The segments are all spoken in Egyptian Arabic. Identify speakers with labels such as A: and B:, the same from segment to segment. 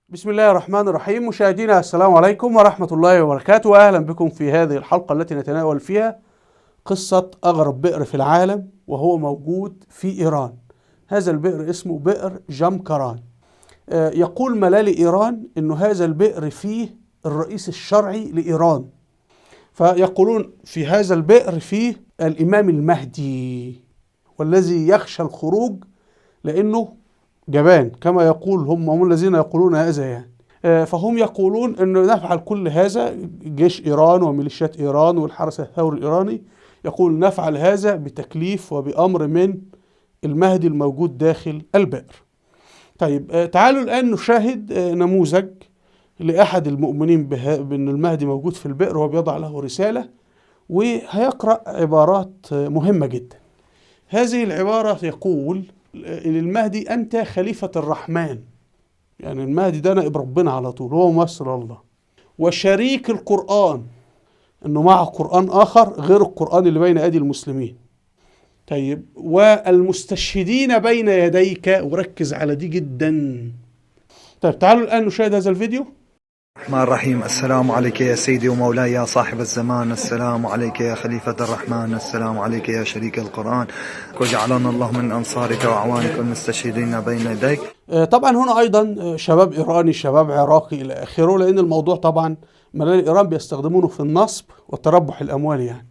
A: بسم الله الرحمن الرحيم. مشاهدينا السلام عليكم ورحمة الله وبركاته، وأهلا بكم في هذه الحلقة التي نتناول فيها قصة أغرب بئر في العالم وهو موجود في إيران. هذا البئر اسمه بئر جمكران. يقول ملالي إيران أنه هذا البئر فيه الرئيس الشرعي لإيران، فيقولون في هذا البئر فيه الإمام المهدي، والذي يخشى الخروج لأنه جبان كما يقول هم الذين يقولون هذا يعني. فهم يقولون أنه نفعل كل هذا، جيش إيران وميليشيات إيران والحرس الثوري الإيراني يقول نفعل هذا بتكليف وبأمر من المهدي الموجود داخل البئر. طيب تعالوا الآن نشاهد نموذج لأحد المؤمنين بأن المهدي موجود في البئر وبيضع له رسالة، وهيقرأ عبارات مهمة جدا. هذه العبارة يقول للمهدي: أنت خليفة الرحمن، يعني المهدي ده نائب ربنا على طول، هو ممثل الله، وشريك القرآن، أنه معه قرآن آخر غير القرآن اللي بين أيدي المسلمين. طيب، والمستشهدين بين يديك، وركز على دي جدا. طيب تعالوا الآن نشاهد هذا الفيديو.
B: الرحمن الرحيم. السلام عليك يا سيدي ومولاي يا صاحب الزمان، السلام عليك يا خليفة الرحمن، السلام عليك يا شريك القرآن، وجعلنا الله من أنصارك وأعوانك والمستشهدين بين يديك.
A: طبعا هنا أيضا شباب إيراني، شباب عراقي إلى آخره، لأن الموضوع طبعا ملال إيران بيستخدمونه في النصب وتربح الأموال يعني،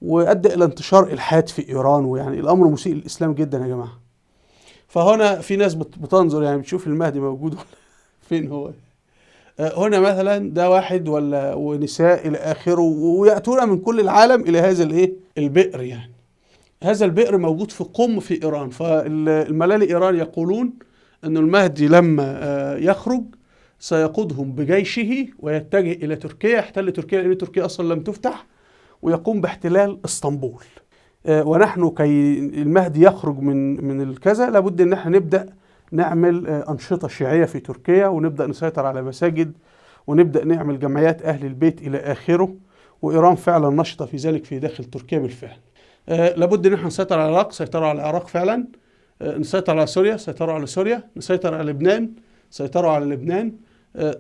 A: وأدى إلى انتشار إلحاد في إيران، ويعني الأمر مسيء للإسلام جدا يا جماعة. فهنا في ناس بتنظر يعني بتشوف المهدي موجود فين هو. هنا مثلا ده واحد ولا ونساء الى اخره، وياتون من كل العالم الى هذا الايه البئر يعني. هذا البئر موجود في قم في ايران. فالملالي ايران يقولون ان المهدي لما يخرج سيقودهم بجيشه ويتجه الى تركيا، يحتل تركيا لان تركيا اصلا لم تفتح، ويقوم باحتلال اسطنبول. ونحن كي المهدي يخرج من الكذا لابد ان احنا نبدا نعمل أنشطة شيعية في تركيا، ونبدأ نسيطر على مساجد، ونبدأ نعمل جمعيات أهل البيت إلى آخره. وإيران فعلا نشطة في ذلك في داخل تركيا بالفعل. لابد إن احنا نسيطر على العراق، سيطروا على العراق فعلا، نسيطر على سوريا، سيطروا على سوريا، نسيطر على لبنان، سيطروا على لبنان،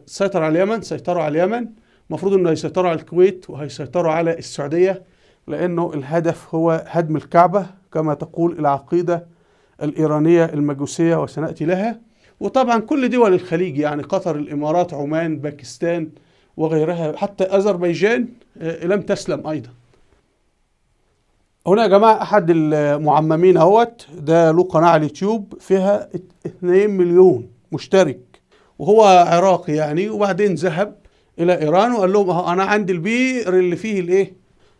A: سيطر على اليمن، سيطروا على اليمن. المفروض إنه هيسيطروا على الكويت وهيسيطروا على السعودية، لأنه الهدف هو هدم الكعبة كما تقول العقيدة الإيرانية المجوسية، وسنأتي لها. وطبعا كل دول الخليج يعني قطر، الإمارات، عمان، باكستان وغيرها، حتى أذربيجان لم تسلم أيضا. هنا يا جماعة أحد المعممين اهوت، ده له قناة على اليوتيوب فيها 2 مليون مشترك، وهو عراقي يعني، وبعدين ذهب إلى إيران وقال لهم أهو أنا عندي البئر اللي فيه الإيه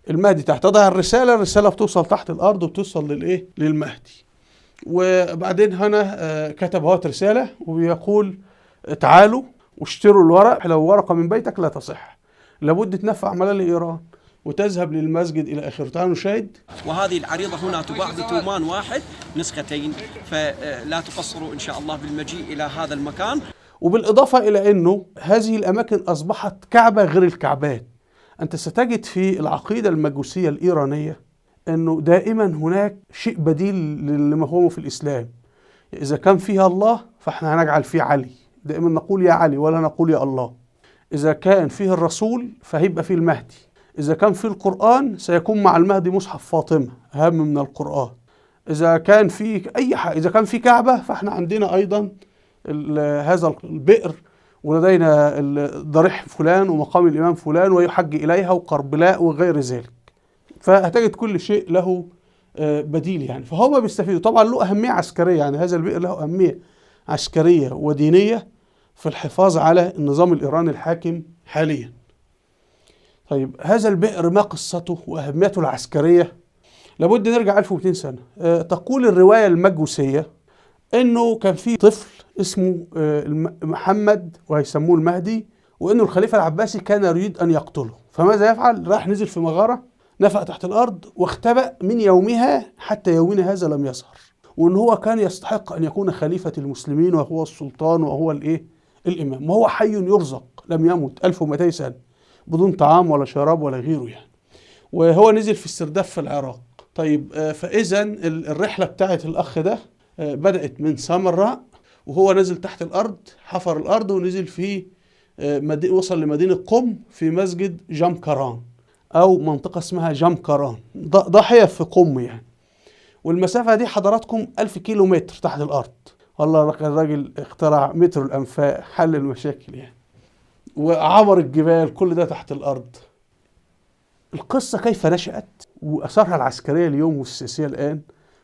A: المهدي تحت. تضع الرسالة، الرسالة بتوصل تحت الأرض وبتوصل للإيه للمهدي. وبعدين هنا كتب هوت رسالة وبيقول تعالوا واشتروا الورق، لو ورقة من بيتك لا تصح، لابد تنفع ملال إيران وتذهب للمسجد إلى آخره. تعالوا نشاهد.
C: وهذه العريضة هنا تباع بتومان واحد نسختين، فلا تقصروا إن شاء الله بالمجيء إلى هذا المكان.
A: وبالإضافة إلى أنه هذه الأماكن أصبحت كعبة غير الكعبات. أنت ستجد في العقيدة المجوسية الإيرانية أنه دائما هناك شيء بديل للمفهوم في الإسلام. إذا كان فيها الله فإحنا هنجعل فيه علي، دائما نقول يا علي ولا نقول يا الله. إذا كان فيه الرسول فهيبقى فيه المهدي. إذا كان فيه القرآن سيكون مع المهدي مصحف فاطمة أهم من القرآن. إذا كان فيه أي حاجة، إذا كان فيه كعبة فإحنا عندنا أيضا هذا البئر، ولدينا ضريح فلان ومقام الإمام فلان ويحج إليها وقربلاء وغير ذلك. فهتجد كل شيء له بديل يعني، فهم بيستفيدوا. طبعا له أهمية عسكرية يعني، هذا البئر له أهمية عسكرية ودينية في الحفاظ على النظام الإيراني الحاكم حاليا. طيب هذا البئر ما قصته وأهميته العسكرية؟ لابد نرجع 1200 سنة. تقول الرواية المجوسية أنه كان في طفل اسمه محمد وهيسموه المهدي، وأنه الخليفة العباسي كان يريد أن يقتله، فماذا يفعل؟ راح نزل في مغارة، نفق تحت الأرض واختبأ من يومها حتى يومنا هذا لم يظهر، وأن هو كان يستحق أن يكون خليفة المسلمين وهو السلطان وهو الإيه؟ الإمام، وهو حي يرزق لم يمت 1200 سنة بدون طعام ولا شراب ولا غيره يعني. وهو نزل في السرداب في العراق. طيب فإذا الرحلة بتاعت الأخ ده بدأت من سامراء وهو نزل تحت الأرض، حفر الأرض ونزل في وصل لمدينة قم في مسجد جمكران أو منطقة اسمها جمكران، ضاحية في قم يعني. والمسافة دي حضراتكم 1000 كيلو متر تحت الأرض. والله الراجل اخترع مترو الأنفاق، حل المشاكل يعني، وعبر الجبال، كل ده تحت الأرض. القصة كيف نشأت وأثرها العسكرية اليوم والسياسية الآن،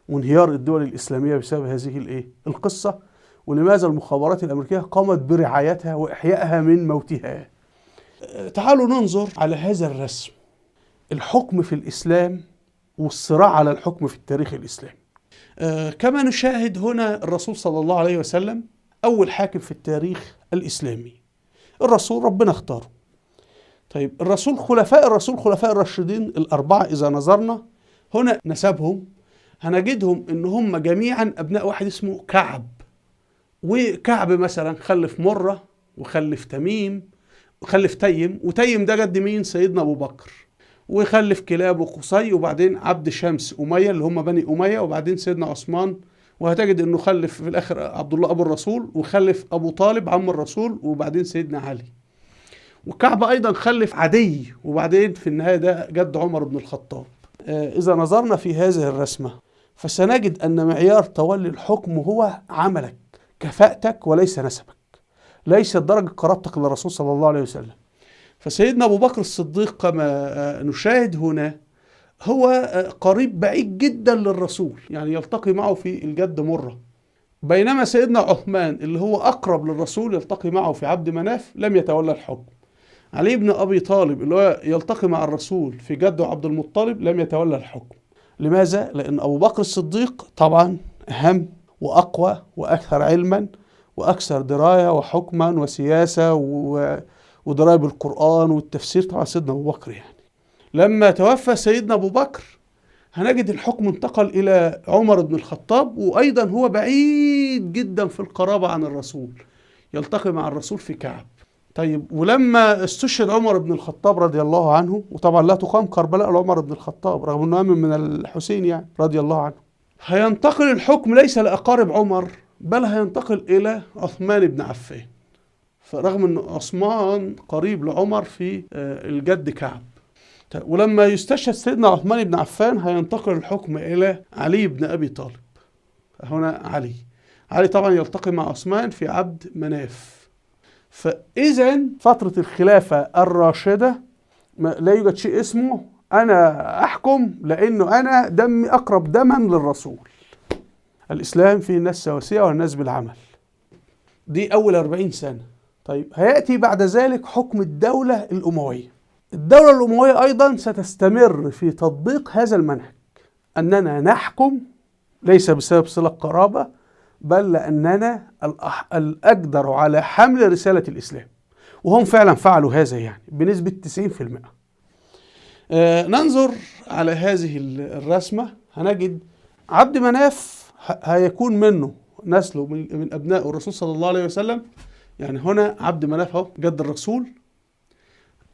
A: وانهيار الدول الإسلامية بسبب هذه القصة، ولماذا المخابرات الأمريكية قامت برعايتها وإحيائها من موتها. تعالوا ننظر على هذا الرسم، الحكم في الإسلام والصراع على الحكم في التاريخ الإسلامي. كما نشاهد هنا الرسول صلى الله عليه وسلم أول حاكم في التاريخ الإسلامي، الرسول ربنا اختاره. طيب الرسول، خلفاء الرسول، خلفاء الراشدين الأربعة، إذا نظرنا هنا نسبهم هنجدهم إن هم جميعا أبناء واحد اسمه كعب. وكعب مثلا خلف مرة، وخلف تميم، وخلف تيم، وتيم ده جد مين؟ سيدنا أبو بكر. وخلف كلاب وقصي، وبعدين عبد شمس أمية اللي هم بني أمية، وبعدين سيدنا عثمان. وهتجد انه خلف في الاخر عبد الله ابو الرسول، وخلف ابو طالب عم الرسول، وبعدين سيدنا علي. وكعب ايضا خلف عدي، وبعدين في النهايه ده جد عمر بن الخطاب. اذا نظرنا في هذه الرسمه فسنجد ان معيار تولي الحكم هو عملك، كفاءتك، وليس نسبك، ليس درجه قرابتك للرسول صلى الله عليه وسلم. فسيدنا ابو بكر الصديق كما نشاهد هنا هو قريب بعيد جدا للرسول، يعني يلتقي معه في الجد مرة، بينما سيدنا عثمان اللي هو أقرب للرسول يلتقي معه في عبد مناف لم يتولى الحكم. علي بن أبي طالب اللي هو يلتقي مع الرسول في جده عبد المطلب لم يتولى الحكم. لماذا؟ لأن أبو بكر الصديق طبعا أهم وأقوى وأكثر علما وأكثر دراية وحكما وسياسة ودراية بالقرآن والتفسير، طبعا سيدنا أبو بكر يعني. لما توفى سيدنا أبو بكر هنجد الحكم انتقل إلى عمر بن الخطاب، وأيضا هو بعيد جدا في القرابة عن الرسول، يلتقي مع الرسول في كعب. طيب ولما استشهد عمر بن الخطاب رضي الله عنه، وطبعا لا تقام كربلاء لعمر بن الخطاب رغم أنه أمن من الحسين يعني رضي الله عنه، هينتقل الحكم ليس لأقارب عمر بل هينتقل إلى عثمان بن عفان، فرغم أن عثمان قريب لعمر في الجد كعب. ولما يستشهد سيدنا عثمان بن عفان هينتقل الحكم إلى علي بن أبي طالب. هنا علي طبعا يلتقي مع عثمان في عبد مناف. فإذا فترة الخلافة الراشدة لا يوجد شيء اسمه أنا أحكم لأنه أنا دمي أقرب دما للرسول. الإسلام فيه الناس سواسية والناس بالعمل. دي أول 40 سنة. طيب هيأتي بعد ذلك حكم الدولة الأموية. الدولة الأموية أيضا ستستمر في تطبيق هذا المنهج، أننا نحكم ليس بسبب صلة قرابة بل لأننا الأقدر على حمل رسالة الإسلام، وهم فعلا فعلوا هذا يعني بنسبة 90%. ننظر على هذه الرسمة هنجد عبد مناف هيكون منه نسله من أبناء الرسول صلى الله عليه وسلم. يعني هنا عبد مناف هو جد الرسول،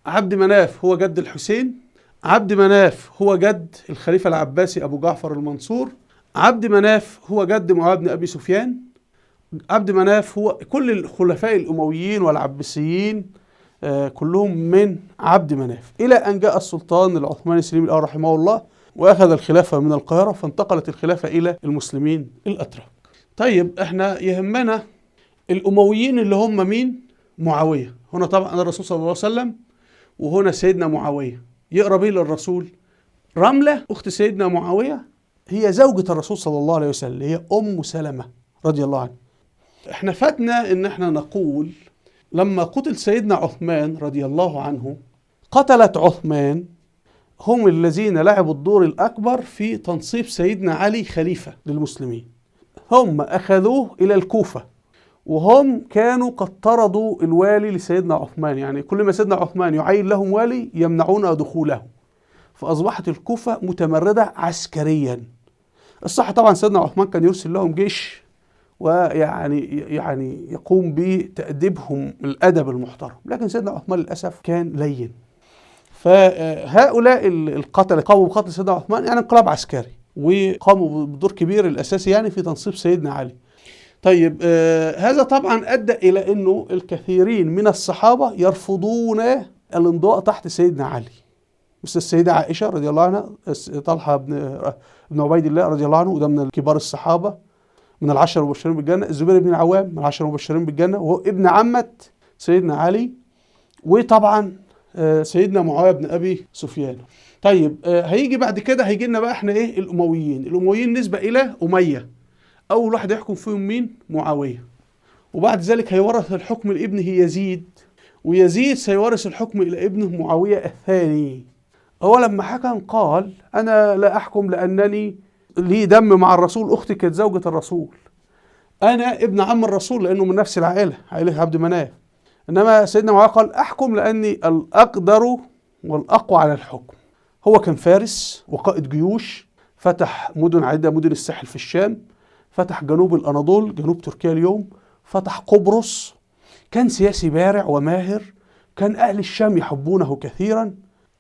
A: عبد مناف هو جد الحسين، عبد مناف هو جد الخليفة العباسي أبو جعفر المنصور، عبد مناف هو جد معاوية بن أبي سفيان، عبد مناف هو كل الخلفاء الأمويين والعباسيين كلهم من عبد مناف، إلى أن جاء السلطان العثماني سليم الأول رحمه الله وأخذ الخلافة من القاهرة، فانتقلت الخلافة إلى المسلمين الأتراك. طيب احنا يهمنا الأمويين اللي هم مين؟ معاوية. هنا طبعا الرسول صلى الله عليه وسلم، وهنا سيدنا معاوية يقرب ايه للرسول؟ رملة أخت سيدنا معاوية هي زوجة الرسول صلى الله عليه وسلم، هي أم سلمة رضي الله عنها. احنا فاتنا ان احنا نقول لما قتل سيدنا عثمان رضي الله عنه، قتلت عثمان هم الذين لعبوا الدور الأكبر في تنصيب سيدنا علي خليفة للمسلمين. هم أخذوه إلى الكوفة، وهم كانوا قد طردوا الوالي لسيدنا عثمان، يعني كل ما سيدنا عثمان يعين لهم والي يمنعون دخوله، فأصبحت الكوفة متمردة عسكريا. الصح طبعا سيدنا عثمان كان يرسل لهم جيش ويعني يقوم بتأديبهم الأدب المحترم، لكن سيدنا عثمان للأسف كان لين. فهؤلاء القتلة قاموا بقتل سيدنا عثمان، يعني انقلاب عسكري، وقاموا بدور كبير الأساسي يعني في تنصيب سيدنا علي. طيب هذا طبعا أدى إلى أنه الكثيرين من الصحابة يرفضون الانضواء تحت سيدنا علي، مثل السيدة عائشة رضي الله عنها، طلحة بن عبيد الله رضي الله عنه، وده من كبار الصحابة من العشر المبشرين بالجنة، الزبير بن العوام من العشر المبشرين بالجنة وهو ابن عمة سيدنا علي، وطبعا سيدنا معاوية بن أبي سفيان. طيب هيجي بعد كده، هيجي لنا بقى احنا ايه؟ الأمويين. الأمويين نسبة إلى أمية، أول واحد يحكم فيهم مين؟ معاوية. وبعد ذلك هيورث الحكم لابنه يزيد، ويزيد سيورث الحكم إلى ابنه معاوية الثاني. هو لما حكم قال أنا لا أحكم لأنني لي دم مع الرسول، أختي كانت زوجة الرسول، أنا ابن عم الرسول لأنه من نفس العائلة، عائلة عبد مناف. إنما سيدنا معاوية قال أحكم لأني الأقدر والأقوى على الحكم. هو كان فارس وقائد جيوش، فتح مدن عدة، مدن الساحل في الشام، فتح جنوب الأناضول، جنوب تركيا اليوم، فتح قبرص. كان سياسي بارع وماهر، كان أهل الشام يحبونه كثيرا.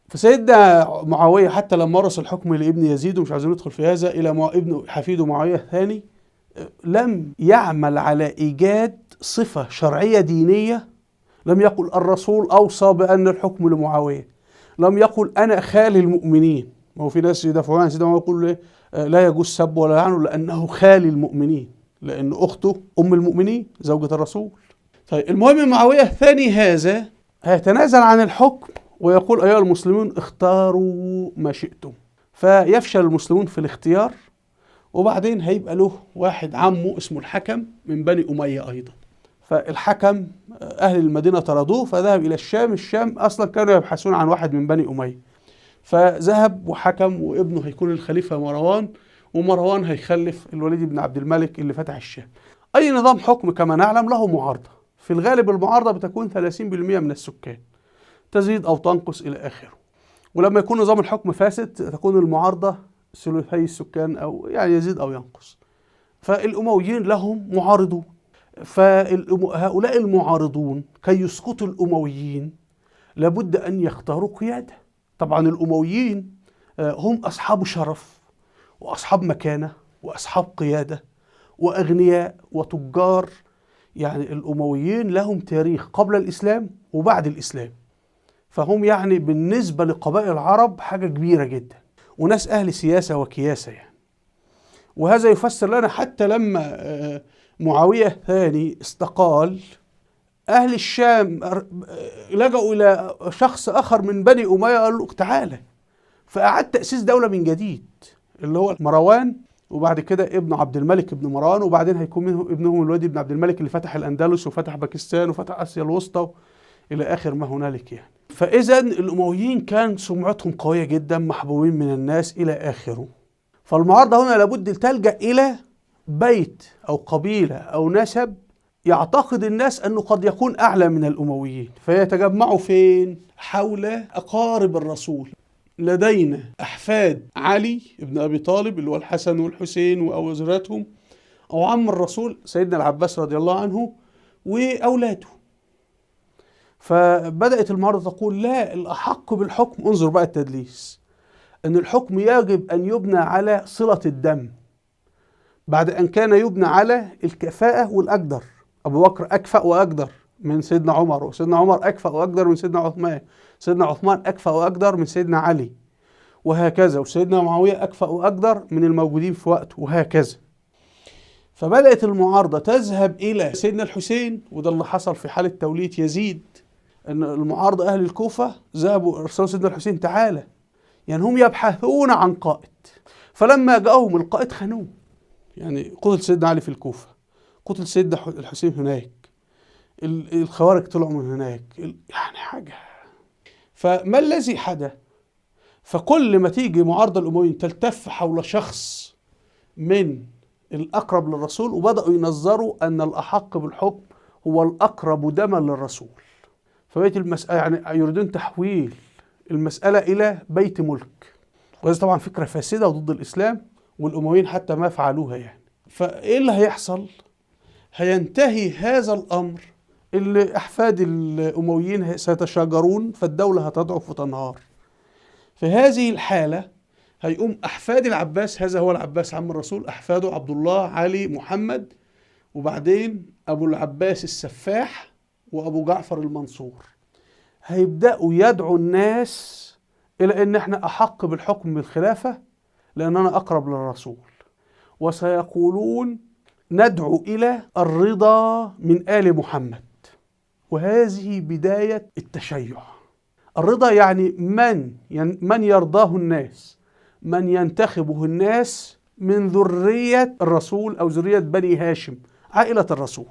A: فسيدنا معاوية حتى لما ورث الحكم لابن يزيد، ومش عايزين ندخل في هذا، إلى ابن حفيده معاوية الثاني، لم يعمل على إيجاد صفة شرعية دينية. لم يقل الرسول أوصى بأن الحكم لمعاوية، لم يقل أنا خال المؤمنين. ما هو في ناس يدافعون عن سيدنا معاوية يقولوا لا يجوز سب ولا لعنه لأنه خال المؤمنين، لأن أخته أم المؤمنين زوجة الرسول. طيب المهم معاوية الثاني هذا هيتنازل عن الحكم ويقول أيها المسلمون اختاروا ما شئتم، فيفشل المسلمون في الاختيار. وبعدين هيبقى له واحد عمه اسمه الحكم من بني أمية أيضا، فالحكم أهل المدينة طردوه فذهب إلى الشام. الشام أصلا كانوا يبحثون عن واحد من بني أمية، فذهب وحكم، وابنه هيكون الخليفة مروان، ومروان هيخلف الوليد بن عبد الملك اللي فتح الشام. أي نظام حكم كما نعلم له معارضة، في الغالب المعارضة بتكون 30% من السكان، تزيد أو تنقص إلى آخره. ولما يكون نظام الحكم فاسد تكون المعارضة ثلثي السكان، أو يعني يزيد أو ينقص. فالأمويين لهم معارضون، فهؤلاء المعارضون كي يسقطوا الأمويين لابد أن يختاروا قيادة. طبعا الأمويين هم أصحاب شرف وأصحاب مكانة وأصحاب قيادة وأغنياء وتجار. يعني الأمويين لهم تاريخ قبل الإسلام وبعد الإسلام، فهم يعني بالنسبة لقبائل العرب حاجة كبيرة جدا، وناس أهل سياسة وكياسة يعني. وهذا يفسر لنا حتى لما معاوية الثاني استقال، أهل الشام لجأوا إلى شخص آخر من بني أمية قال له تعالى، فأعاد تأسيس دولة من جديد اللي هو مروان، وبعد كده ابن عبد الملك ابن مروان، وبعدين هيكون منهم ابنهم الوليد بن عبد الملك اللي فتح الأندلس وفتح باكستان وفتح آسيا الوسطى إلى آخر ما هنالك يعني. فإذا الأمويين كان سمعتهم قوية جدا، محبوبين من الناس إلى آخره. فالمعارضة هنا لابد تلجأ إلى بيت أو قبيلة أو نسب يعتقد الناس أنه قد يكون أعلى من الأمويين، فيتجمعوا فين؟ حول أقارب الرسول. لدينا أحفاد علي بن أبي طالب اللي هو الحسن والحسين وأوزراتهم، أو عم الرسول سيدنا العباس رضي الله عنه وأولاده. فبدأت المعارضة تقول لا، الأحق بالحكم، انظر بقى التدليس، أن الحكم يجب أن يبنى على صلة الدم، بعد أن كان يبنى على الكفاءة والأقدر. أبو بكر أكفأ وأقدر من سيدنا عمر، وسيدنا عمر أكفأ وأقدر من سيدنا عثمان، سيدنا عثمان أكفأ وأقدر من سيدنا علي، وهكذا، وسيدنا معاوية أكفأ وأقدر من الموجودين في وقته، وهكذا. فبدأت المعارضة تذهب إلى سيدنا الحسين، وده اللي حصل في حالة تولية يزيد، أن المعارضة أهل الكوفة ذهبوا أرسلوا سيدنا الحسين تعالى، يعني هم يبحثون عن قائد. فلما جاءهم القائد خانوه، يعني قتل سيدنا علي في الكوفة، قتل سيدنا الحسين هناك، الخوارج طلعوا من هناك، يعني حاجة. فما الذي حدث؟ فكل ما تيجي معارضة الأمويين تلتف حول شخص من الأقرب للرسول، وبدأوا ينظروا أن الأحق بالحكم هو الأقرب دما للرسول. فبقت المسألة يعني يريدون تحويل المسألة إلى بيت ملك، وهذا طبعا فكرة فاسدة وضد الإسلام، والأمويين حتى ما فعلوها يعني. فإيه اللي هيحصل؟ هينتهي هذا الأمر، اللي أحفاد الأمويين سيتشاجرون، فالدولة هتضعف وتنهار. في هذه الحالة هيقوم أحفاد العباس، هذا هو العباس عم الرسول، أحفاده عبد الله، علي، محمد، وبعدين أبو العباس السفاح، وأبو جعفر المنصور. هيبدأوا يدعوا الناس إلى أن احنا أحق بالحكم بالخلافة لأننا أقرب للرسول، وسيقولون ندعو إلى الرضا من آل محمد. وهذه بداية التشيع. الرضا يعني من يرضاه الناس، من ينتخبه الناس من ذرية الرسول أو ذرية بني هاشم، عائلة الرسول.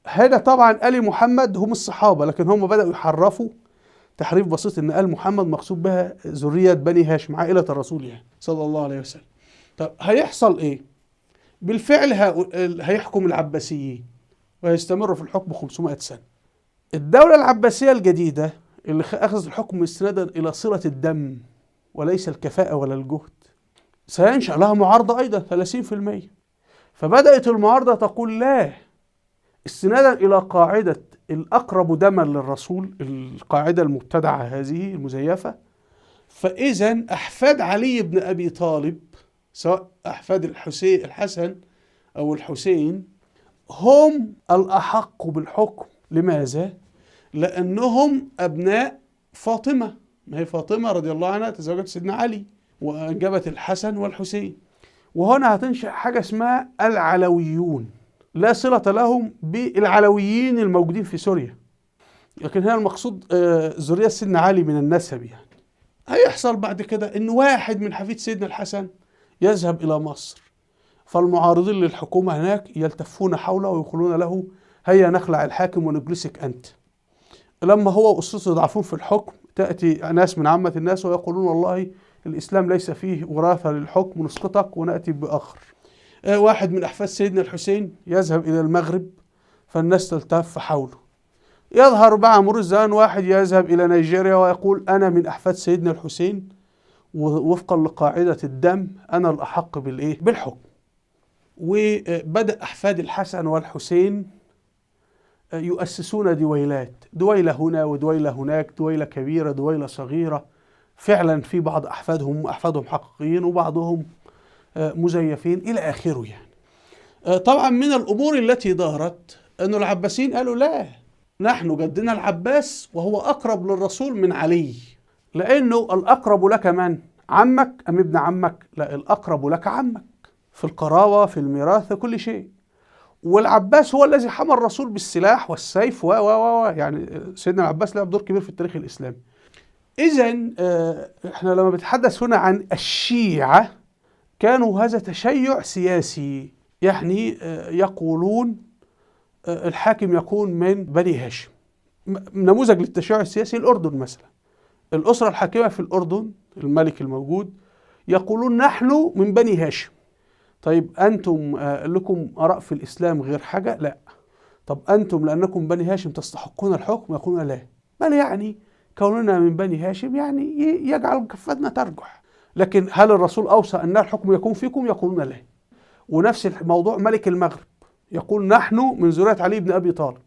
A: هذا طبعا آل محمد هم الصحابة، لكن هم بدأوا يحرفوا تحريف بسيط إن آل محمد مقصود بها ذرية بني هاشم، عائلة الرسول يعني صلى الله عليه وسلم. طب هيحصل إيه؟ بالفعل هيحكم العباسيين وهيستمروا في الحكم 500 سنة. الدولة العباسية الجديدة اللي أخذت الحكم استنادا إلى صلة الدم وليس الكفاءة ولا الجهد، سينشأ لها معارضة أيضا 30%. فبدأت المعارضة تقول لا، استنادا إلى قاعدة الأقرب دما للرسول، القاعدة المبتدعة هذه المزيفة، فإذا أحفاد علي بن أبي طالب سواء أحفاد الحسين الحسن أو الحسين هم الأحق بالحكم. لماذا؟ لأنهم أبناء فاطمة. ما هي فاطمة رضي الله عنها تزوجت سيدنا علي وأنجبت الحسن والحسين. وهنا هتنشأ حاجة اسمها العلويون، لا صلة لهم بالعلويين الموجودين في سوريا، لكن هنا المقصود ذرية سيدنا علي من النسب يعني. هيحصل بعد كده إن واحد من حفيد سيدنا الحسن يذهب إلى مصر، فالمعارضين للحكومة هناك يلتفون حوله ويقولون له هيا نخلع الحاكم ونجلسك أنت. لما هو وأسرته يضعفون في الحكم تأتي ناس من عامة الناس ويقولون والله الإسلام ليس فيه وراثة للحكم، نسقطك ونأتي بآخر. واحد من أحفاد سيدنا الحسين يذهب إلى المغرب فالناس تلتف حوله. يظهر مع مرور الزمان واحد يذهب إلى نيجيريا ويقول أنا من أحفاد سيدنا الحسين ووفقا لقاعدة الدم أنا الأحق بالإيه؟ بالحكم. وبدأ أحفاد الحسن والحسين يؤسسون دويلات، دويلة هنا ودويلة هناك، دويلة كبيرة دويلة صغيرة. فعلا في بعض أحفادهم حقيقيين وبعضهم مزيفين إلى آخره يعني. طبعا من الأمور التي ظهرت أن العباسيين قالوا لا، نحن جدنا العباس وهو أقرب للرسول من علي، لأنه الأقرب لك من؟ عمك أم ابن عمك؟ لا، الأقرب لك عمك في القرابة في الميراث في كل شيء. والعباس هو الذي حمى الرسول بالسلاح والسيف و و و يعني سيدنا العباس لعب دور كبير في التاريخ الإسلامي. إذا احنا لما بنتحدث هنا عن الشيعة كانوا هذا تشيع سياسي، يعني يقولون الحاكم يكون من بني هاشم. نموذج للتشيع السياسي الأردن مثلا، الأسرة الحاكمة في الأردن الملك الموجود يقولون نحن من بني هاشم. طيب أنتم لكم آراء في الإسلام غير حاجة؟ لا. طب أنتم لأنكم بني هاشم تستحقون الحكم؟ يقولون لا، بل يعني كوننا من بني هاشم يعني يجعل كفتنا ترجح. لكن هل الرسول أوصى أن الحكم يكون فيكم؟ يقولون لا. ونفس الموضوع ملك المغرب يقول نحن من ذرية علي بن أبي طالب.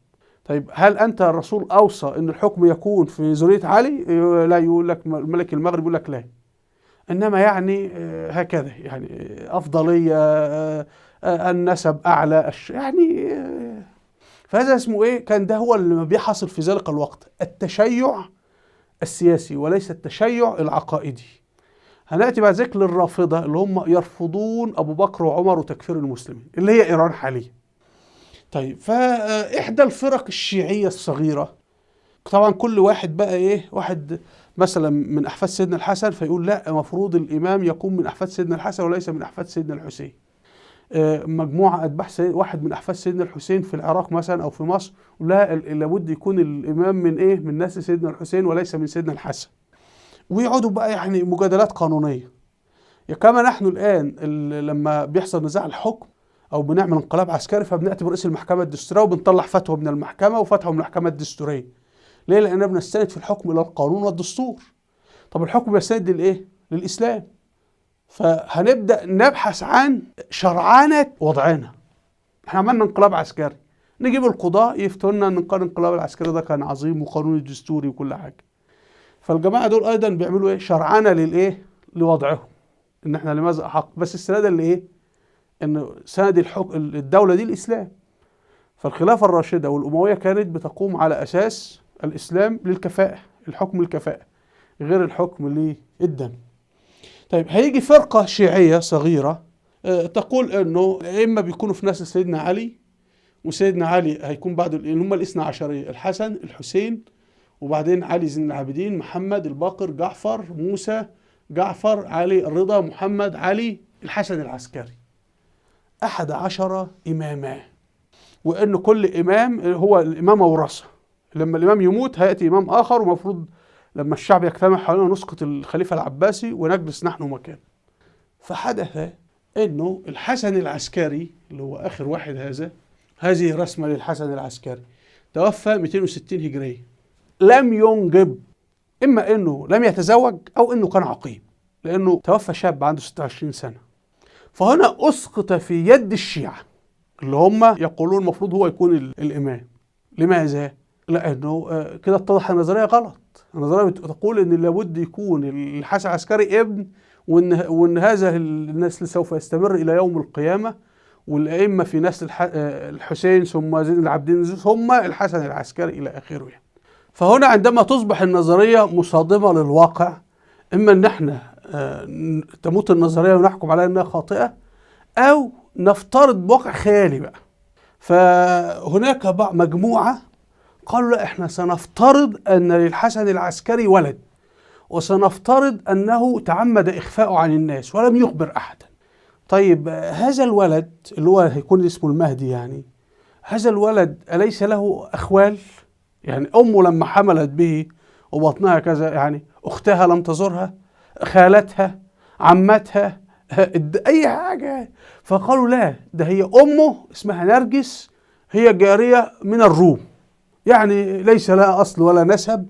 A: طيب هل أنت الرسول أوصى أن الحكم يكون في ذرية علي؟ لا، يقول لك ملك المغرب يقول لك لا. إنما يعني هكذا، يعني أفضلية، النسب أعلى، يعني فهذا اسمه إيه؟ كان ده هو اللي بيحصل في ذلك الوقت، التشيع السياسي وليس التشيع العقائدي. هنأتي بعد ذلك للرافضة اللي هم يرفضون أبو بكر وعمر وتكفير المسلمين اللي هي إيران حاليا. طيب فإحدى الفرق الشيعية الصغيرة، طبعا كل واحد بقى إيه، واحد مثلا من أحفاد سيدنا الحسن فيقول لا، المفروض الإمام يكون من أحفاد سيدنا الحسن وليس من أحفاد سيدنا الحسين. مجموعة أتباع واحد من أحفاد سيدنا الحسين في العراق مثلا أو في مصر، لا لابد يكون الإمام من إيه، من نسل سيدنا الحسين وليس من سيدنا الحسن. ويقعدوا بقى يعني مجادلات قانونية. كما نحن الآن لما بيحصل نزاع الحكم أو بنعمل انقلاب عسكري فبنأتي برئيس المحكمة الدستورية وبنطلع فتوى من المحكمة وفتوى من المحكمة الدستورية. ليه؟ لأننا بنستند في الحكم إلى القانون والدستور. طب الحكم بيستند للإيه؟ للإسلام. فهنبدأ نبحث عن شرعنة وضعنا. احنا عملنا انقلاب عسكري، نجيب القضاء يفتوا لنا ان الانقلاب العسكري ده كان عظيم وقانوني دستوري وكل حاجة. فالجماعة دول أيضا بيعملوا إيه؟ شرعنة للإيه؟ لوضعهم. إن احنا لماذا أحق؟ بس استنادا لإيه؟ إن سند الحكم الدولة دي الإسلام. فالخلافة الراشدة والأموية كانت بتقوم على أساس الإسلام للكفاءة، الحكم للكفاءة غير الحكم للدم. طيب هيجي فرقة شيعية صغيرة تقول أنه إما بيكونوا في نسل سيدنا علي، وسيدنا علي هيكون بعده اللي هم الاثنى عشرية، الحسن الحسين وبعدين علي زين العابدين، محمد الباقر، جعفر، موسى، جعفر، علي الرضا، محمد، علي، الحسن العسكري. 11 إماما، وأن كل إمام هو الإمامة وراثة، لما الإمام يموت هيأتي إمام آخر، ومفروض لما الشعب يجتمع حوالينا نسقط الخليفة العباسي ونجلس نحن مكانه. فحدث أنه الحسن العسكري اللي هو آخر واحد، هذا هذه رسمة للحسن العسكري، توفى 260 هجرية، لم ينجب، إما أنه لم يتزوج أو أنه كان عقيم، لأنه توفى شاب عنده 26 سنة. فهنا أسقط في يد الشيعة اللي هم يقولون المفروض هو يكون الإمام. لماذا؟ لأنه كده اتضح النظرية غلط. النظرية بتقول أن لابد يكون الحسن العسكري ابن، وأن هذا النسل سوف يستمر إلى يوم القيامة، والأئمة في نسل الحسين ثم زين العابدين ثم الحسن العسكري إلى آخره يعني. فهنا عندما تصبح النظرية مصادمة للواقع، إما أن احنا تموت النظرية ونحكم عليها أنها خاطئة، أو نفترض بواقع خيالي بقى. فهناك بعض مجموعة قالوا لا، احنا سنفترض أن للحسن العسكري ولد، وسنفترض أنه تعمد إخفاؤه عن الناس ولم يخبر أحدا. طيب هذا الولد اللي هو هيكون اسمه المهدي، يعني هذا الولد أليس له أخوال؟ يعني أمه لما حملت به وبطنها كذا، يعني أختها لم تزورها، خالتها، عمتها، أي حاجة. فقالوا لا، ده هي أمه اسمها نرجس، هي جارية من الروم، يعني ليس لها أصل ولا نسب،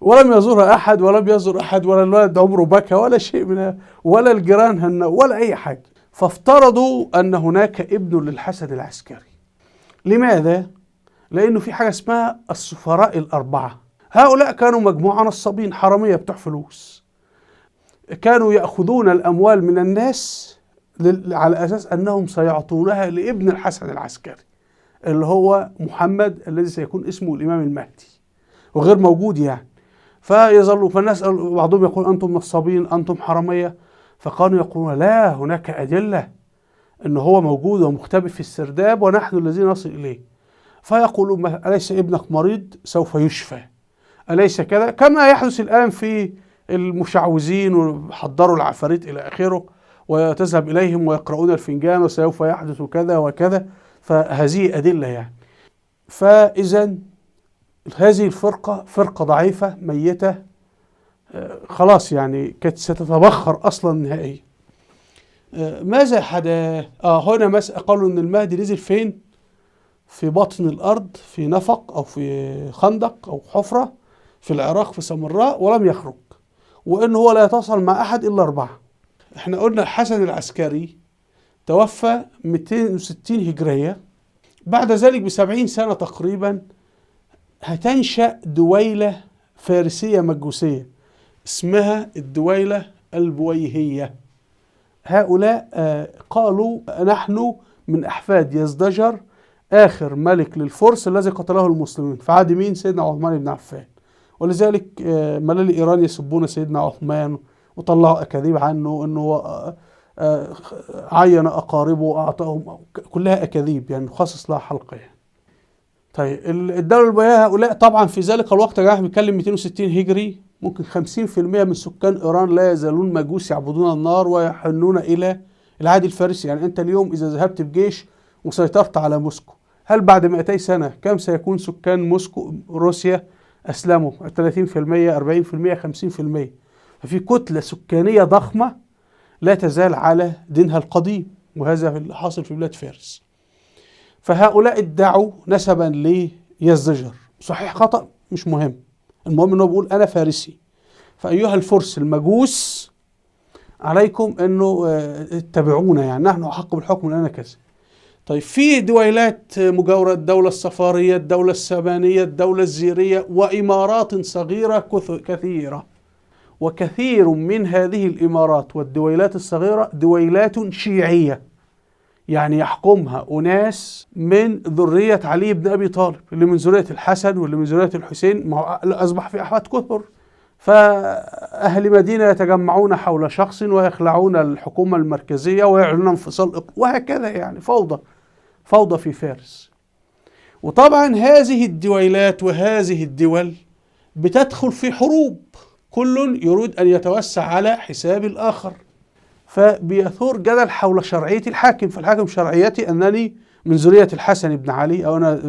A: ولم يزورها أحد، ولم يزور أحد، ولا الولد عمره بكى ولا شيء منها، ولا الجيران هن ولا أي حاجة. فافترضوا أن هناك ابن للحسن العسكري. لماذا؟ لأنه في حاجة اسمها السفراء الأربعة. هؤلاء كانوا مجموعة نصابين حرامية بتوع فلوس، كانوا يأخذون الأموال من الناس على أساس أنهم سيعطونها لابن الحسن العسكري اللي هو محمد الذي سيكون اسمه الإمام المهدي، وغير موجود يعني. فيظلوا، فالناس بعضهم يقول أنتم نصابين، أنتم حرامية، فكانوا يقولون لا، هناك أدلة أنه هو موجود ومختبئ في السرداب ونحن الذين نصل إليه. فيقولون أليس ابنك مريض؟ سوف يشفى، أليس كذا؟ كما يحدث الآن في المشعوذين وحضروا العفاريت إلى آخره، وتذهب إليهم ويقرؤون الفنجان وسوف يحدث كذا وكذا. فهذه أدلة يعني. فإذا هذه الفرقة فرقة ضعيفة ميتة، خلاص يعني كانت ستتبخر أصلا نهائيا. ماذا حدث؟ هنا قالوا إن المهدي نزل فين؟ في بطن الأرض، في نفق أو في خندق أو حفرة في العراق في سامراء، ولم يخرج، وإن هو لا يتواصل مع أحد إلا 4. احنا قلنا الحسن العسكري توفى 260 هجرية، بعد ذلك ب70 سنة تقريبا هتنشأ دويلة فارسية مجوسية اسمها الدويلة البويهية. هؤلاء قالوا نحن من أحفاد يزدجر آخر ملك للفرس الذي قتله المسلمين، فعاد مين؟ سيدنا عثمان بن عفان. ولذلك ملال إيران يسبون سيدنا عثمان وطلعوا أكاذيب عنه أنه عين أقاربه وأعطاهم، كلها أكاذيب يعني نخصص لها حلقة يعني. طيب الدولة البويهية هؤلاء طبعا في ذلك الوقت يا جماعة بنتكلم 260 هجري، ممكن 50% من سكان إيران لا يزالون مجوس يعبدون النار ويحنون إلى العهد الفارسي. يعني أنت اليوم إذا ذهبت بجيش وسيطرت على موسكو، هل بعد 200 سنة كم سيكون سكان موسكو روسيا أسلموا؟ 30%، 40%، 50%. ففي كتلة سكانية ضخمة لا تزال على دينها القديم، وهذا اللي حاصل في بلاد فارس. فهؤلاء ادعوا نسبا ليزدجر، صحيح خطأ مش مهم، المهم انه بيقول انا فارسي، فايها الفرس المجوس عليكم انه اتبعونا، يعني نحن احق بالحكم لأننا كذا. طيب في دويلات مجاورة، الدولة الصفارية، الدولة السامانية، الدولة الزيرية، وإمارات صغيرة كثيرة، وكثير من هذه الإمارات والدويلات الصغيرة دويلات شيعية. يعني يحكمها أناس من ذرية علي بن أبي طالب، اللي من ذرية الحسن واللي من ذرية الحسين، ما هو أصبح في أحفاد كثر. فأهل مدينة يتجمعون حول شخص ويخلعون الحكومة المركزية ويعلنون انفصال وهكذا، يعني فوضى، فوضى في فارس. وطبعا هذه الدويلات وهذه الدول بتدخل في حروب، كل يريد أن يتوسع على حساب الآخر، فبيثور جدل حول شرعية الحاكم. فالحاكم شرعيتي أنني من ذرية الحسن بن علي، أو أنا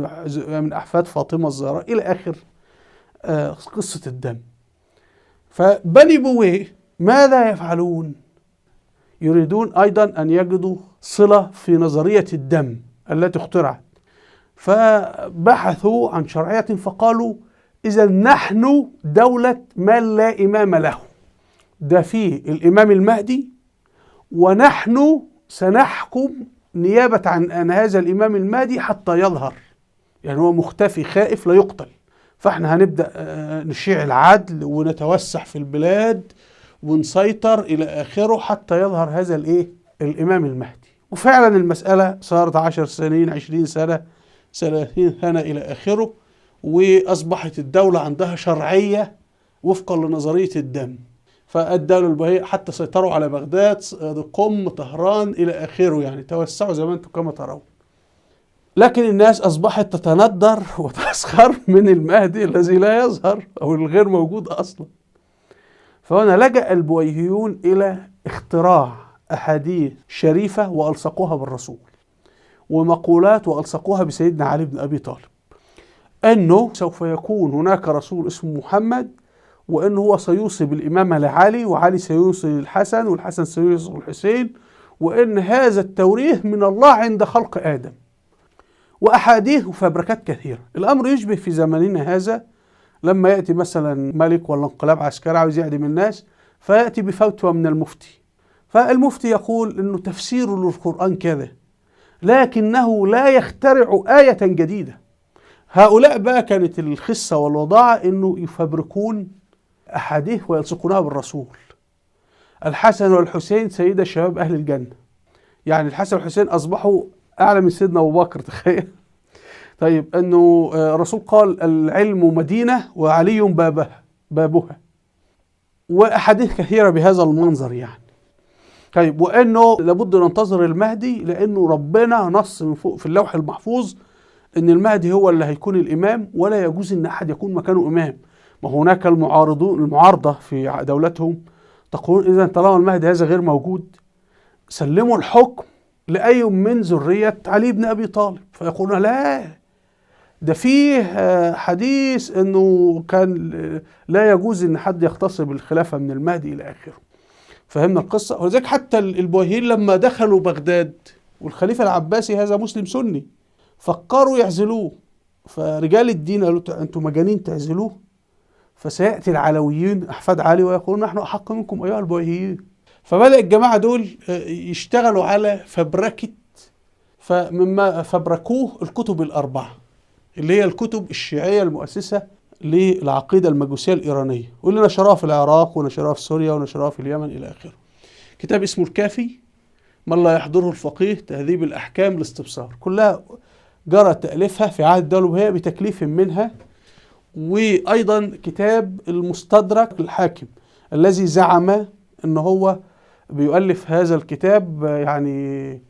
A: من أحفاد فاطمة الزهراء، إلى آخر قصة الدم. فبني بويه ماذا يفعلون؟ يريدون أيضا أن يجدوا صلة في نظرية الدم التي اخترعت، فبحثوا عن شرعية فقالوا إذا نحن دولة من لا إمام له، ده فيه الإمام المهدي، ونحن سنحكم نيابة عن هذا الإمام المهدي حتى يظهر، يعني هو مختفي خائف لا يقتل، فاحنا هنبدأ نشيع العدل ونتوسع في البلاد ونسيطر إلى آخره حتى يظهر هذا الإيه؟ الإمام المهدي. وفعلا المسألة صارت 10 سنين، 20 سنة، 30 سنة إلى آخره، وأصبحت الدولة عندها شرعية وفقا لنظرية الدم. فالدولة البويهية حتى سيطروا على بغداد، قم، طهران إلى آخره، يعني توسعوا زي ما أنتم كما ترون. لكن الناس أصبحت تتندر وتسخر من المهدي الذي لا يظهر أو الغير موجود أصلا. فهنا لجأ البويهيون إلى اختراع أحاديث شريفة وألصقوها بالرسول، ومقولات وألصقوها بسيدنا علي بن أبي طالب، أنه سوف يكون هناك رسول اسمه محمد، وأنه هو سيوصي بالإمامة لعلي، وعلي سيوصي للحسن، والحسن سيوصي للحسين، وأن هذا التوريث من الله عند خلق آدم، وأحاديث وفبركات كثيرة. الأمر يشبه في زمننا هذا لما يأتي مثلا ملك ولا انقلاب عسكري عاوز يعدم الناس، فيأتي بفتوى من المفتي، فالمفتي يقول أنه تفسيره للقرآن كذا، لكنه لا يخترع آية جديدة. هؤلاء بقى كانت الخسة والوضاعة أنه يفبركون أحاديث ويلصقونها بالرسول. الحسن والحسين سيدة شباب أهل الجنة، يعني الحسن والحسين أصبحوا أعلى من سيدنا أبو بكر، تخيل. طيب أنه الرسول قال العلم مدينة وعلي بابها، وأحاديث كثيرة بهذا المنظر يعني. طيب وأنه لابد ننتظر المهدي، لأنه ربنا نص من فوق في اللوح المحفوظ أن المهدي هو اللي هيكون الإمام، ولا يجوز أن أحد يكون مكانه إمام. ما هناك المعارضون، المعارضة في دولتهم تقولون إذا طالما المهدي هذا غير موجود سلموا الحكم لأي من ذرية علي بن أبي طالب. فيقولون لا، ده فيه حديث أنه كان لا يجوز أن حد يغتصب الخلافة من المهدي إلى آخره. فهمنا القصة؟ ولذلك حتى البويهيين لما دخلوا بغداد والخليفة العباسي هذا مسلم سني، فكروا يعزلوه، فرجال الدين قالوا أنتم مجانين تعزلوه، فسيأتي العلويين أحفاد علي ويقولون نحن أحق منكم أيها البويهيين. فبدأ الجماعة دول يشتغلوا على فبركة، فمما فبركوه الكتب الأربعة اللي هي الكتب الشيعية المؤسسة للعقيدة المجوسية الإيرانية، واللي نشروها في العراق ونشروها في سوريا ونشروها في اليمن إلى آخره. كتاب اسمه الكافي، من لا يحضره الفقيه، تهذيب الأحكام، الاستبصار، كلها جرى تأليفها في عهد الدولة البويهية بتكليف منها. وأيضا كتاب المستدرك الحاكم الذي زعم أن هو بيؤلف هذا الكتاب يعني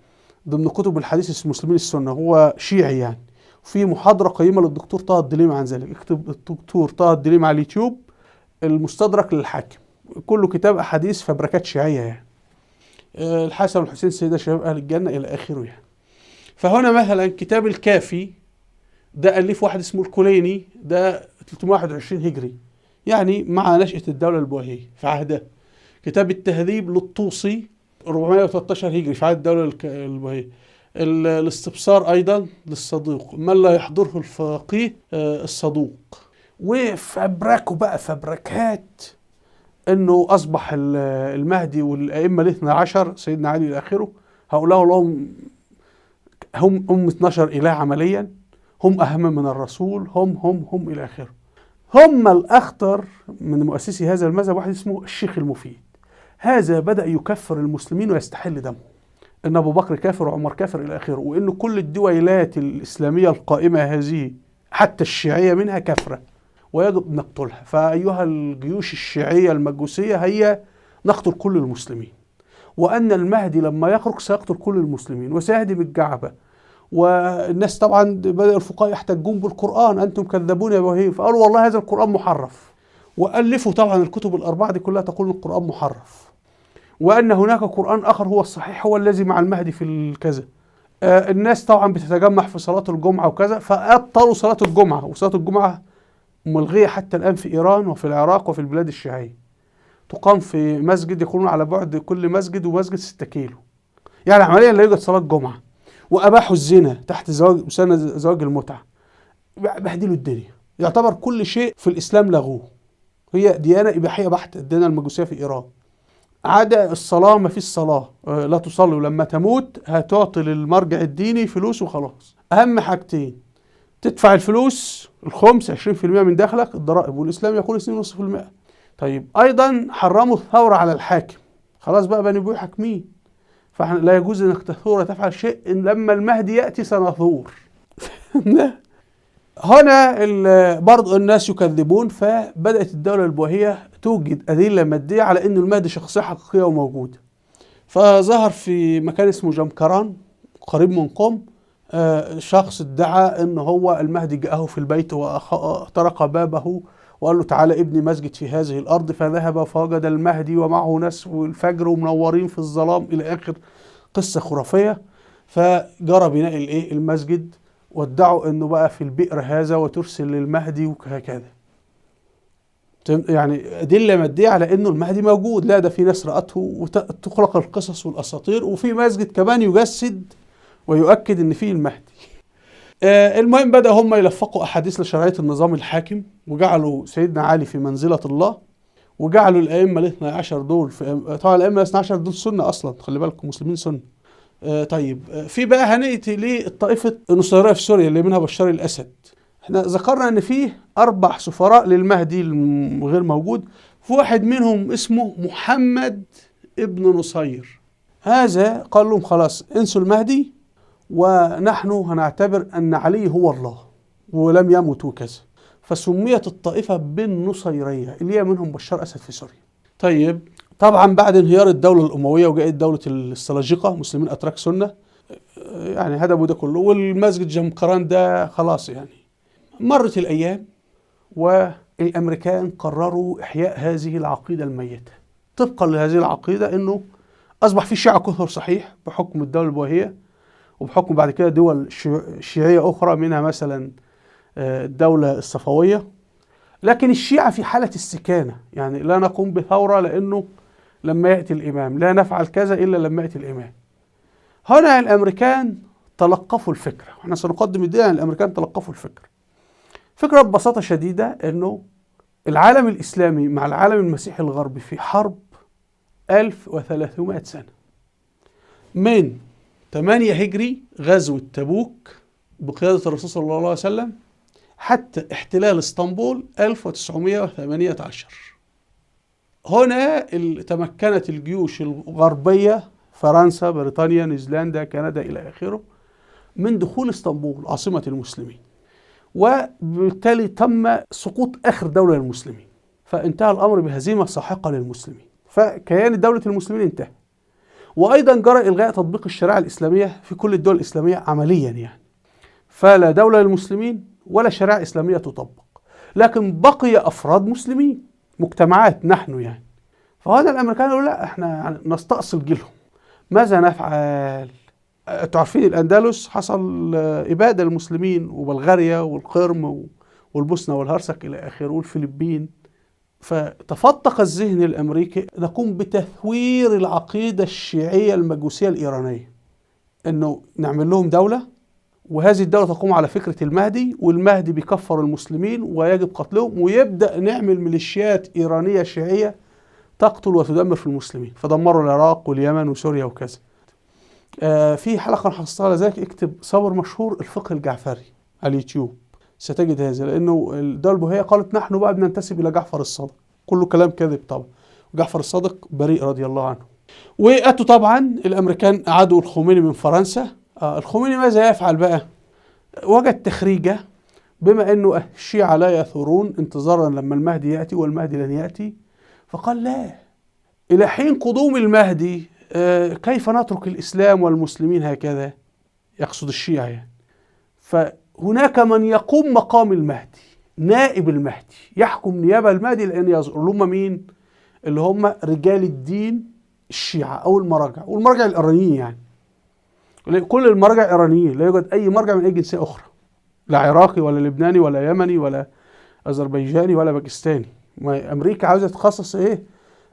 A: ضمن كتب الحديث المسلمين السنة، هو شيعي يعني. في محاضرة قيمة للدكتور طه الدليم عن ذلك، اكتب الدكتور طه الدليم على اليوتيوب المستدرك للحاكم، كله كتاب أحاديث فبركات شيعية يعني. الحسن والحسين سيدة شباب أهل الجنة إلى آخره يعني. فهنا مثلا كتاب الكافي ده ألف واحد اسمه الكوليني، ده 321 هجري يعني مع نشأة الدولة البويهية في عهدها. كتاب التهذيب للطوسي 413 هجري في عهد الدولة البويهية. الاستبصار أيضا للصدوق، من لا يحضره الفقيه الصدوق. وفبركوا بقى فبركات أنه أصبح المهدي والأئمة 12 سيدنا علي إلى آخره، هؤلاء لهم هم 12 إله عمليا، هم أهم من الرسول، هم هم هم إلى آخره. هم الأخطر من مؤسسي هذا المذهب واحد اسمه الشيخ المفيد، هذا بدأ يكفر المسلمين ويستحل دمهم. ان ابو بكر كافر وعمر كافر الى اخره، وان كل الدويلات الاسلامية القائمة هذه حتى الشيعية منها كافره ويجب نقتلها. فايها الجيوش الشيعية المجوسيه هي نقتل كل المسلمين، وان المهدي لما يخرج سيقتل كل المسلمين وسيهدم الكعبة. والناس طبعا بدأ الفقهاء يحتجون بالقرآن، أنتم كذبون يا إبراهيم، فقالوا والله هذا القرآن محرف، وألفوا طبعا الكتب الأربعة دي كلها تقول القرآن محرف، وأن هناك قرآن آخر هو الصحيح هو الذي مع المهدي في الكذا. الناس طبعا بتتجمع في صلاة الجمعة وكذا، فأبطلوا صلاة الجمعة، وصلاة الجمعة ملغية حتى الآن في إيران وفي العراق وفي البلاد الشيعية، تقام في مسجد يكونون على بعد كل مسجد ومسجد 6 كيلو، يعني عمليا لا يوجد صلاة جمعة. وأباحوا الزنا تحت زواج سنة زواج المتعة، بهدلوا الدنيا. يعتبر كل شيء في الإسلام لغوه، هي ديانة إباحية بحتة الديانة المجوسية في إيران. عدا الصلاة ما فيش صلاة، لا تصلي، ولما تموت هتعطي للمرجع الديني فلوس وخلاص. أهم حاجتين، تدفع الفلوس الخمس 20% من دخلك الضرائب، والإسلام يقول 2.5%. طيب أيضا حرموا الثورة على الحاكم، خلاص بقى بني بويه حاكمين، فاحنا لا يجوز انك تثور تفعل شيء، إن لما المهدي ياتي سنثور. هنا برضو الناس يكذبون، فبدات الدولة البويهيه توجد ادلة مادية على ان المهدي شخصية حقيقية وموجودة. فظهر في مكان اسمه جمكران قريب من قم شخص ادعى ان هو المهدي جاءه في البيت وطرق بابه وقال له تعالى ابني مسجد في هذه الأرض، فذهب فوجد المهدي ومعه ناس والفجر ومنورين في الظلام إلى آخر قصة خرافية. فجرى بناء الايه المسجد، وادعوا انه بقى في البئر هذا وترسل للمهدي وهكذا. يعني أدلة مادية على انه المهدي موجود، لا ده في ناس رأته وتخلق القصص والأساطير، وفي مسجد كمان يجسد ويؤكد ان فيه المهدي. المهم بدأ هم يلفقوا أحاديث لشرعية النظام الحاكم، وجعلوا سيدنا علي في منزلة الله، وجعلوا الأئمة الاثنى عشر دول في، طبعا الأئمة الاثنى عشر دول سنة أصلا، خلي بالكم مسلمين سنة. طيب في بقى هنأتي للطائفة النصيرية في سوريا اللي منها بشار الأسد. احنا ذكرنا إن فيه 4 سفراء للمهدي الغير موجود، في واحد منهم اسمه محمد ابن نصير. هذا قال لهم خلاص انسوا المهدي، ونحن هنعتبر أن علي هو الله ولم يمت وكذا، فسميت الطائفة بالنصيرية اللي هي منهم بشار أسد في سوريا. طيب طبعا بعد انهيار الدولة الأموية وجاءت دولة السلاجقة، مسلمين أتراك سنة، يعني هدموا ده كله، والمسجد جمكران ده خلاص. يعني مرت الأيام والأمريكان قرروا إحياء هذه العقيدة الميتة. طبقا لهذه العقيدة أنه أصبح في شيعة كثر صحيح بحكم الدولة البويهية، وبحكم بعد كده دول شيعية أخرى منها مثلا الدولة الصفوية، لكن الشيعة في حالة استكانة، يعني لا نقوم بثورة لأنه لما يأتي الإمام، لا نفعل كذا إلا لما يأتي الإمام. هنا الأمريكان تلقفوا الفكرة، احنا سنقدم الدين عن الأمريكان تلقفوا الفكرة. فكرة ببساطة شديدة أنه العالم الإسلامي مع العالم المسيحي الغربي في حرب 1300 سنة، من 8 هجري غزوة تبوك بقيادة الرسول صلى الله عليه وسلم حتى احتلال اسطنبول 1918. هنا تمكنت الجيوش الغربية، فرنسا، بريطانيا، نيوزيلندا، كندا إلى آخره، من دخول اسطنبول عاصمة المسلمين، وبالتالي تم سقوط آخر دولة للمسلمين، فانتهى الأمر بهزيمة ساحقة للمسلمين، فكيان دولة المسلمين انتهى. وأيضا جرى إلغاء تطبيق الشريعة الإسلامية في كل الدول الإسلامية عمليا، يعني فلا دولة للمسلمين ولا شريعة إسلامية تطبق، لكن بقي أفراد مسلمين، مجتمعات نحن يعني. فهذا الأمريكان قالوا لا، احنا نستأصل جيلهم، ماذا نفعل؟ تعرفين الأندلس حصل إبادة للمسلمين، وبلغاريا والقرم والبوسنة والهرسك إلى آخره والفلبين. فتفتق الذهن الأمريكي، نقوم بتثوير العقيدة الشيعية المجوسية الإيرانية، أنه نعمل لهم دولة، وهذه الدولة تقوم على فكرة المهدي، والمهدي بيكفر المسلمين ويجب قتلهم، ويبدأ نعمل ميليشيات إيرانية شيعية تقتل وتدمر في المسلمين. فدمروا العراق واليمن وسوريا وكذا. في حلقة حصلتها على ذلك، اكتب صبر مشهور الفقه الجعفري على اليوتيوب ستجد هذا، لأنه الدولة البويهية قالت نحن بقى بننتسب إلى جعفر الصادق، كله كلام كذب طبعا، جعفر الصادق بريء رضي الله عنه. واتوا طبعا الامريكان اعادوا الخميني من فرنسا. الخميني ماذا يفعل بقى؟ وجد تخريجه، بما انه الشيعة لا يثورون انتظارا لما المهدي ياتي، والمهدي لن ياتي، فقال لا، الى حين قدوم المهدي كيف نترك الاسلام والمسلمين هكذا؟ يقصد الشيعة يعني. فهناك من يقوم مقام المهدي، نائب المهدي، يحكم نيابة المهدي، لان يظهر هم مين؟ اللي هم رجال الدين الشيعة او المراجع، والمراجع الايرانيين يعني. كل المراجع ايرانيين، لا يوجد اي مرجع من اي جنسية اخرى، لا عراقي ولا لبناني ولا يمني ولا اذربيجاني ولا باكستاني. ما امريكا عاوزه تخصص ايه؟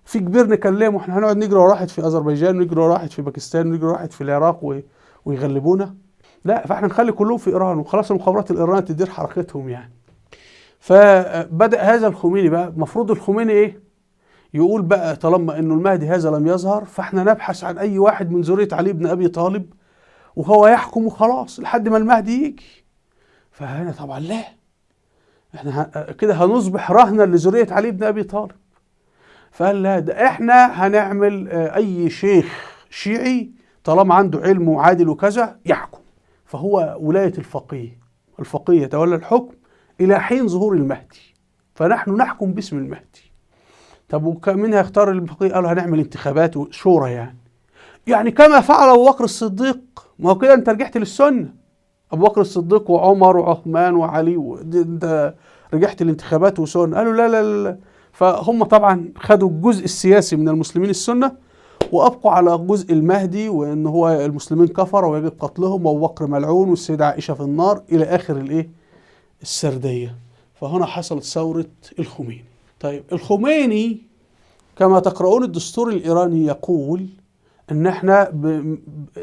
A: في كبير نكلمه، احنا هنقعد نجري ورا واحد في اذربيجان، ونجري ورا واحد في باكستان، ونجري ورا واحد في العراق ويغلبونا؟ لا، فاحنا نخلي كلهم في ايران وخلاص، المخابرات الايرانية تدير حركتهم يعني. فبدا هذا الخميني بقى، المفروض الخميني ايه؟ يقول بقى طالما انه المهدي هذا لم يظهر، فاحنا نبحث عن اي واحد من ذرية علي بن ابي طالب وهو يحكم وخلاص لحد ما المهدي يجي. فهنا طبعا لا، احنا كده هنصبح رهنا لذريه علي بن ابي طالب. فقال لا، ده احنا هنعمل اي شيخ شيعي طالما عنده علم وعادل وكذا يحكم. فهو ولاية الفقيه، الفقيه يتولى الحكم الى حين ظهور المهدي، فنحن نحكم باسم المهدي. طب ومين هيختار الفقيه؟ قالوا هنعمل انتخابات وشورى يعني. يعني كما فعل ابو بكر الصديق. ما هو كده انت رجعت للسنة، ابو بكر الصديق وعمر وعثمان وعلي، انت رجعت الانتخابات وسنة. قالوا لا لا لا. فهم طبعا خدوا الجزء السياسي من المسلمين السنة، وابقوا على جزء المهدي، وان هو المسلمين كفر ويجب قتلهم، وابو بكر ملعون، والسيدة عائشة في النار، الى اخر الايه؟ السردية. فهنا حصلت ثورة الخميني. طيب الخميني كما تقرؤون الدستور الايراني يقول ان احنا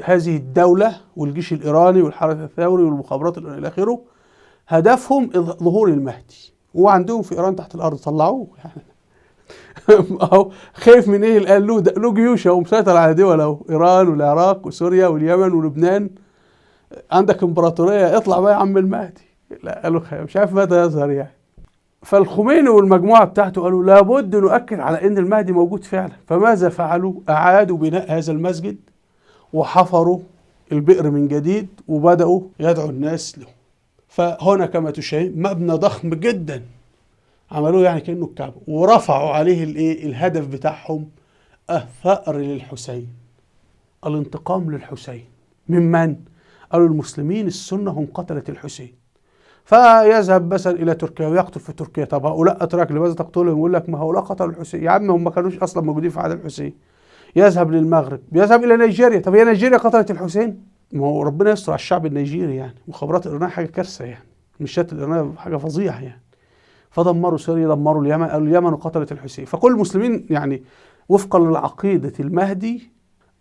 A: هذه الدولة والجيش الايراني والحرس الثوري والمخابرات الى اخره هدفهم ظهور المهدي، وعندهم في ايران تحت الارض طلعوه يعني. اهو خايف من ايه؟ قال له ده له جيوش اهو مسيطر على دول اهو، ايران والعراق وسوريا واليمن ولبنان، عندك امبراطورية، اطلع بقى يا عم المهدي. لا، قالوا خايف، مش عارف متى يظهر يعني. فالخميني والمجموعة بتاعته قالوا لابد نؤكد على ان المهدي موجود فعلا. فماذا فعلوا؟ اعادوا بناء هذا المسجد وحفروا البئر من جديد وبداوا يدعوا الناس له. فهنا كما تشاهد مبنى ضخم جدا عملوه يعني كانه الكعبة، ورفعوا عليه الايه؟ الهدف بتاعهم، الثأر للحسين، الانتقام للحسين. ممن؟ قالوا المسلمين السنة هم قتله الحسين. فيذهب مثلا الى تركيا ويقتل في تركيا. طب هؤلاء اتراك لماذا تقتلهم؟ يقول لك ما هؤلاء قتلوا الحسين. يا عم هم ما كانوش اصلا موجودين في عهد الحسين. يذهب للمغرب، يذهب الى نيجيريا. طب هي نيجيريا قتلت الحسين؟ ما هو ربنا يستر على الشعب النيجيري يعني، مخابرات الايرانية حاجة كارثة يعني، ميليشيات الايرانية حاجة فظيعة يعني. فدمروا سوريا، دمروا اليمن، قالوا اليمن وقتلت الحسين. فكل المسلمين يعني وفقا للعقيدة المهدي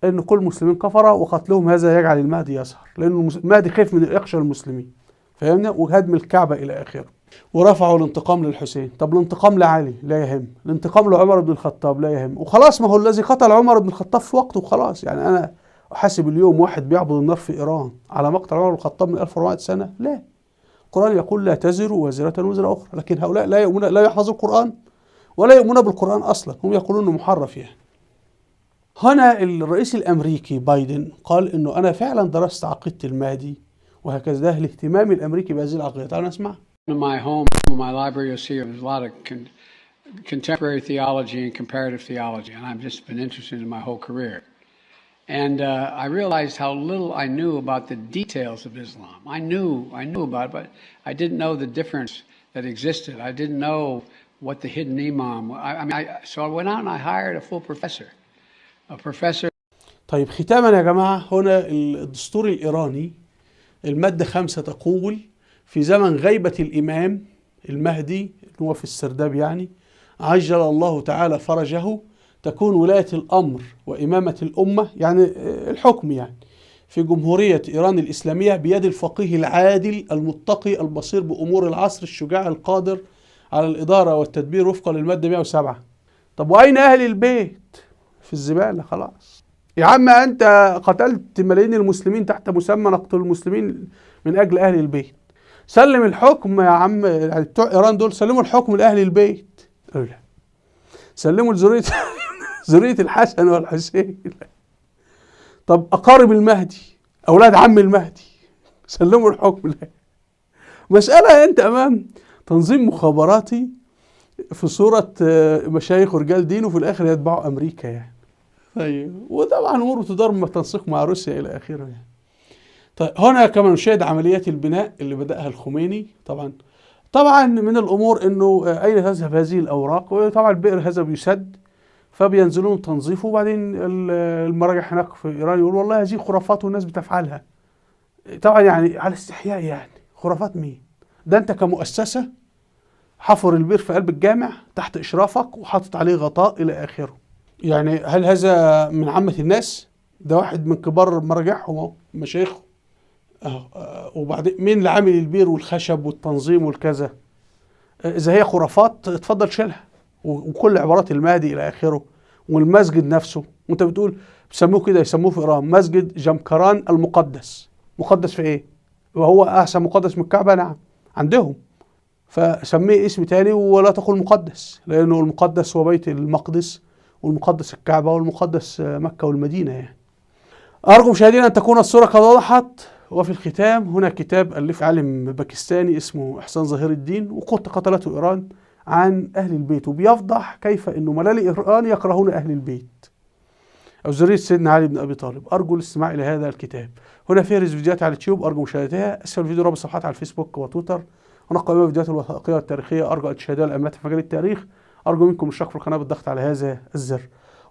A: ان كل المسلمين كفره، وقتلهم هذا يجعل المهدي يظهر، لانه المهدي خايف من يخشى المسلمين، فاهمنا؟ وهدم الكعبة الى اخره. ورفعوا الانتقام للحسين. طب الانتقام لعلي لا يهم، الانتقام لعمر بن الخطاب لا يهم، وخلاص ما هو الذي قتل عمر بن الخطاب في وقته وخلاص. يعني انا احاسب اليوم واحد بيعبد النار في ايران على مقتل عمر بن الخطاب من 1400 سنة؟ لا. القران يقول لا تزر وازرة وزر اخرى، لكن هؤلاء لا يؤمنون، لا يحفظوا القران ولا يؤمنون بالقران اصلا، هم يقولون انه محرف يعني. هنا الرئيس الامريكي بايدن قال انه انا فعلا درست عقيدة المهدي وهكذا، ده الاهتمام الامريكي بهذه العقيدة. تعالوا نسمع.
D: In my home, in my library, you'll see there's a lot of contemporary theology and comparative theology, and I've just been interested in my whole career. And I realized how little I knew about the details of Islam. I knew about it, but I didn't know the difference that existed. I didn't know what the hidden imam. I mean, so I went out and I hired a full professor, a professor.
A: طيب ختاما يا جماعة، هنا الدستور الإيراني المادة 5 تقول في زمن غيبة الإمام المهدي اللي هو في السرداب يعني، عجل الله تعالى فرجه، تكون ولاية الأمر وإمامة الأمة يعني الحكم يعني في جمهورية إيران الإسلامية بيد الفقيه العادل المتقي البصير بأمور العصر الشجاع القادر على الإدارة والتدبير وفقا للمادة 107. طب وأين أهل البيت؟ في الزبالة خلاص. يا عم أنت قتلت ملايين المسلمين تحت مسمى نقتل المسلمين من أجل أهل البيت. سلم الحكم يا عم، يعني بتوع إيران دول سلموا الحكم لأهل البيت. لا، سلموا لذرية ذرية الحسن والحسين. طب أقارب المهدي، أولاد عم المهدي، سلموا الحكم. لا. مسألة أنت أمام تنظيم مخابراتي في صورة مشايخ ورجال دين، وفي الآخر يتبعوا أمريكا يعني. طيب، وطبعا أمور تدار تنسيق مع روسيا إلى آخره يعني. طيب، هنا كما نشاهد عمليات البناء اللي بدأها الخميني. طبعا من الأمور أنه أين تذهب هذه الأوراق؟ وطبعا البئر هذا بيسد، فبينزلون تنظيفه، وبعدين المراجع هناك في إيران يقول والله هذه خرافات والناس بتفعلها. طبعا يعني على استحياء، يعني خرافات مين؟ ده أنت كمؤسسة حفر البئر في قلب الجامع تحت إشرافك وحاطط عليه غطاء إلى آخره. يعني هل هذا من عامة الناس؟ ده واحد من كبار مراجعهم مشايخهم. وبعدين مين اللي عامل البير والخشب والتنظيم والكذا؟ إذا هي خرافات اتفضل شيلها، وكل عبارات المهدي إلى آخره، والمسجد نفسه. وأنت بتقول بيسموه كده، يسموه في إيران مسجد جمكران المقدس. مقدس في إيه؟ وهو أحسن مقدس من الكعبة؟ نعم عندهم. فسميه اسم تاني ولا تقول مقدس، لأنه المقدس هو بيت المقدس، والمقدس الكعبة، والمقدس مكة والمدينة يعني. أرجو مشاهدينا أن تكون الصورة قد وضحت. وفي الختام هنا كتاب ألف عالم باكستاني اسمه إحسان ظاهر الدين، وقد قتلته إيران، عن أهل البيت، وبيفضح كيف أنه ملالي إيران يكرهون أهل البيت أو ذرية سيدنا علي بن أبي طالب. أرجو الاستماع إلى هذا الكتاب. هنا فهرس فيديوهات على اليوتيوب، أرجو مشاهدتها. أسفل الفيديو رابط صفحات على الفيسبوك وتويتر، هناك قائمة فيديوهات الوثائقية والتاريخية، أرجو أن تشاهدوها لأمات في مجال التاريخ. أرجو منكم الاشتراك في القناة بالضغط على هذا الزر.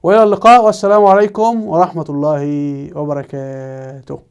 A: وإلى اللقاء، والسلام عليكم ورحمة الله وبركاته.